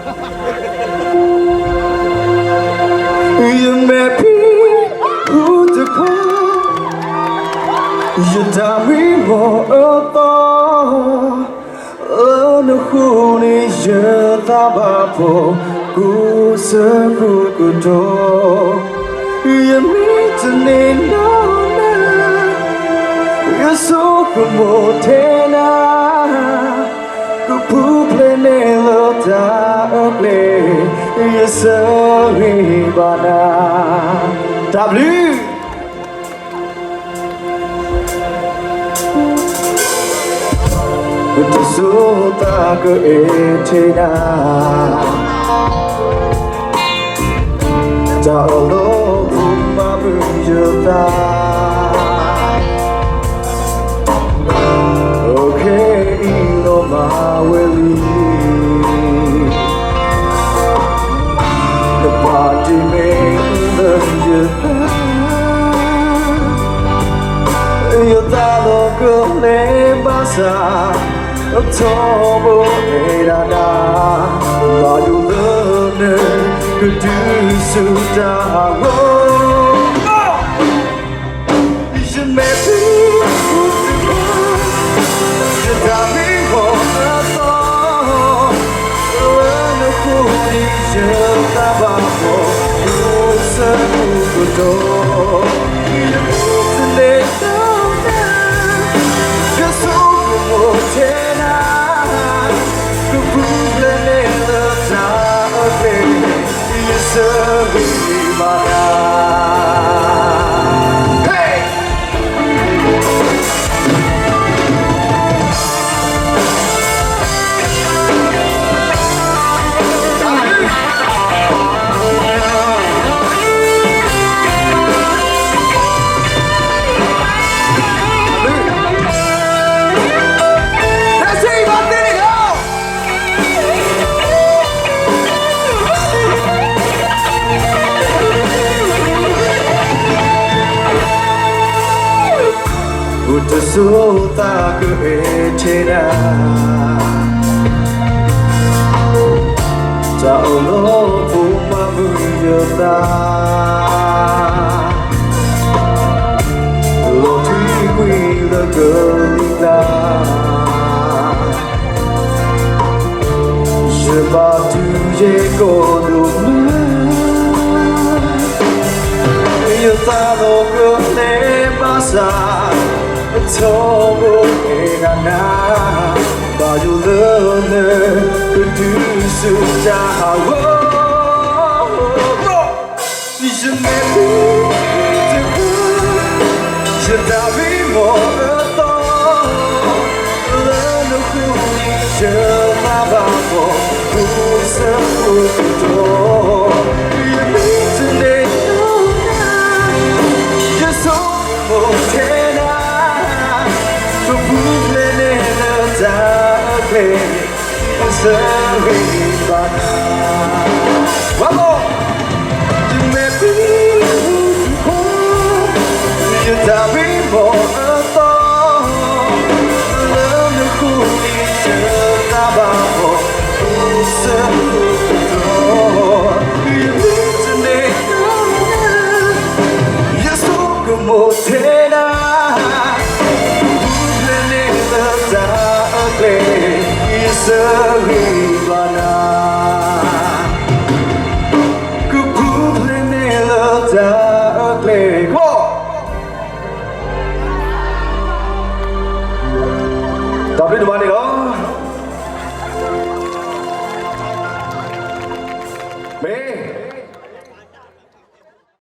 ယမဲာ်ဖံဖုတဖၣ်, ယတၢ်မံမီၢ်အသီ, လၢနဃိန့ၣ်ယသးဘၣ်ဖှီၣ် ကိးဆၢကိးကတီၢ်, ယမ့ၢ်တန့ၢ်နီၢ်နၤ ယဆိကမိၣ်ထဲနၤ, ကပူၤဖျဲးန့ၢ်လၢတၢ်အကျဲၤ, ယဆၢဂ့ၤဘၣ်နၤ, တၢ်ဘျုး တစိၤသးကအဲၣ်ထဲနၤ, တၢ်အၢၣ်လီၤဖိမၤမုာ်ယသး, အခဲအံၤလီၤမၢ်ဝဲလံ, နပၢ်တ့ၢ်မ့ၢ်လၢယသး ယသးလီၤကလဲၤဘၣ်ဆၣ်, ထီဘိအဲၣ်ဒၣ်နၤ, ဘၣ်ယိၣ်လၢနကဒုးဆူတၢ်ဂီၤ, ယမဲာ်ဖံဖုတဖၣ်, ယတၢ်မံမီၢ်အသီ, လၢနဃိန့ၣ်ယသးဘၣ်ဖှီၣ် ကိးဆၢကိးကတီၢ်, ယမ့ၢ်တန့ၢ်နီၢ်နၤ ယဆိကမိၣ်ထဲနၤ, ကပူၤဖျဲးန့ၢ်လၢတၢ်အကျဲၤ, ယဆၢဂ့ၤဘၣ်နၤ, ဟဲ တစိၤသးကအဲၣ်ထဲနၤ, တၢ်အၢၣ်လီၤဖိမၤမုာ်ယသး, လီၤထွံကွံာ်လၢကလံၤကျါ ယဘၣ်တူၢ်ယဲၢ်ကီၢ်ဒိၣ်မး, ယသးလီၤကလဲၤဘၣ်ဆၣ်, ထီဘိအဲၣ်ဒၣ်နၤ, ဘၣ်ယိၣ်လၢနကဒုးဆူတၢ်ဂီၤ ယမဲာ်ဖံဖုတဖၣ်, ယတၢ်မံမီၢ်အသီ, လၢနဃိန့ၣ်ယသးဘၣ်ဖှီၣ် ကိးဆၢကိးကတီၢ်, ယမ့ၢ်တန့ၢ်နီၢ်နၤ ယဆိကမိၣ်ထဲနၤ, ကပူၤဖျဲးန့ၢ်လၢတၢ်အကျဲၤ ဆၢဂ့ၤဘၣ်နၤ, ဝါဘီ, ယမဲာ်ဖံဖုတဖၣ်, ယတၢ်မံမီၢ်အသီ, လၢနဃိန့ၣ်ယသးဘၣ်ဖှီၣ် ကိးဆၢကိးကတီၢ်, ယမ့ၢ်တန့ၢ်နီၢ်နၤ ယဆိကမိၣ်ထဲနၤ, ကပူၤဖျဲးန့ၢ်လၢတၢ်အကျဲၤ, ယဆၢဂ့ၤဘၣ်နၤ, ကပူၤဖျဲးန့ၢ်လၢတၢ်အကျဲၤ, တၢ်ဘျုးဒိၣ်မးန့ၣ်လီၤ, မ့ၢ်